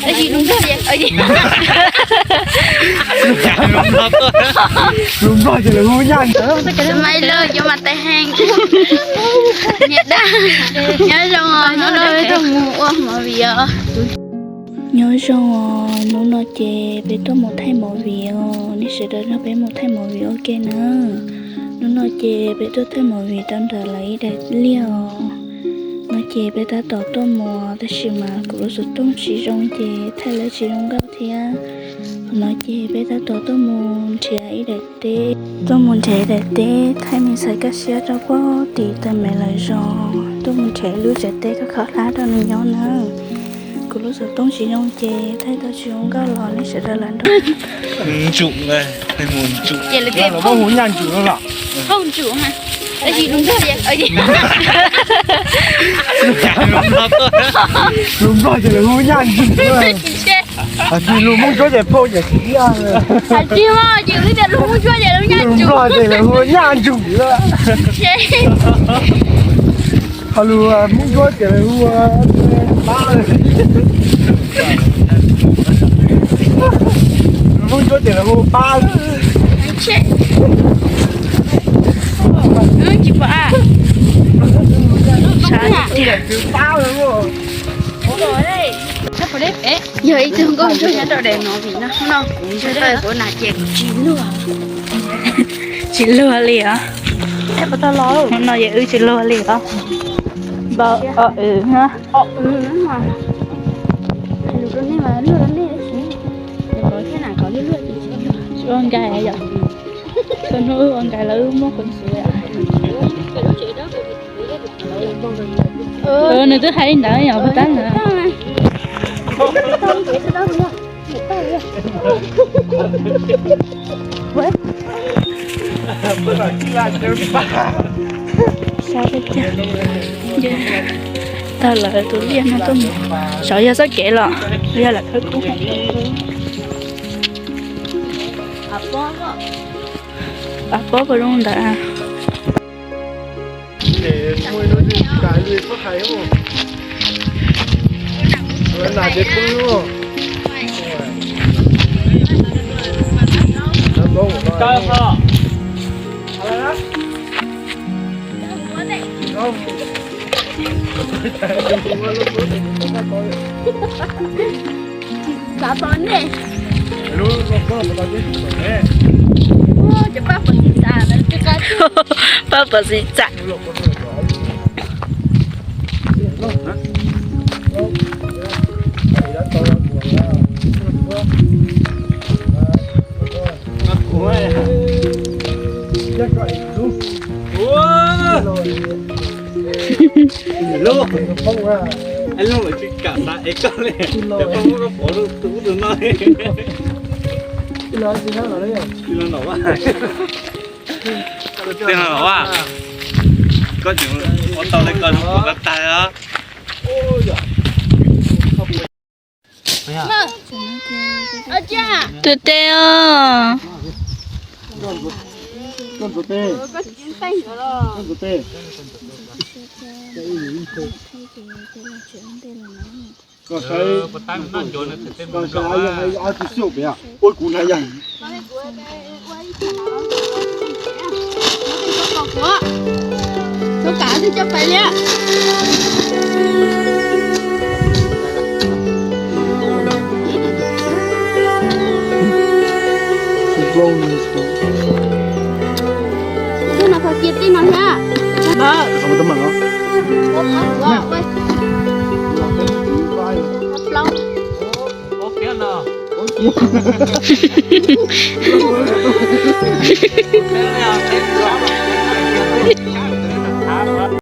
Tab sis lus Nplog ces, lus Nplog ces lawv hu nyaj ntawd. Maiv lawm cov mas tais heej. Niam dab, nyob zoo os, hnub no peb tuaj mus ua movie os. Nyob zoo os, hnub no ces peb tuaj mus thaij movie os, nej sawv daws nrog peb mus thaij movie ua ke na. Hnub no ces peb tuaj thaij movie rau nram lawv ib daim liaj os. No ces peb tab tom tuaj mus tab sis mas kuv lub xov tooj tsis zoo ces thaij lawv tsis zoo nkauj thiab. Qhov no ces peb tab tom tuaj mus nrhiav ib daim teb, tuaj mus nrhiav ib daim teb thaij me ntxhais kaj siab rau puag tim tais Maiv lawv zos, tuaj mus nrhiav ib lub tsev teb kho kho hlab rau nws nyob na. Kuv lub xov tooj tsis zoo ces thaij tau tsis zoo nkauj los nej sawv daws lam nrog. Ntsum, ntsum. Ces lawv tias phooj ntsum los? Phooj ntsum, tab sis lus Nplog ces, lus Nplog ces lawv hu nyaj ntsum. Hais tias lus Hmoob Suav ces phauj ces tsis liaj. Hais tias lus Hmoob Suav ces lus nyaj ntsum, lus Nplog ces lawv hu nyaj ntsum. Ho lus Hmoob Suav ces lawv hu pab. Lus Hmoob Suav ces lawv hu pab. Tsis pom. Pab. Yog ib tug nkauj ntsuag nyob rau daim no vim no no, kuv na ces kuv tsis luag. Tsis luag li os. No ces wb tsis luag li os. Npau o w. Tsis ua nkais yom. Txhua hnub wb ua nkais los wb muab qhov ntxuav. Nws twb hais li ntawd yom, puas tab ntawd. Tag lawm tus liaj no tuaj mus, saum yog txoj kev los yog lam khawb kub. Pab pob puas zoo ntawd. Xav tau nej. Cov pab pom xim xav, pab pom xim xav. Lub, lub tsis kam xav es koj li, pom lub tus ub tus no. Tej no los a, koj tseem ua tau li koj lub kuv koj tag os. Tus tes os. Koj saib, koj saib ob tug xyuj pem, ua kuv na yog.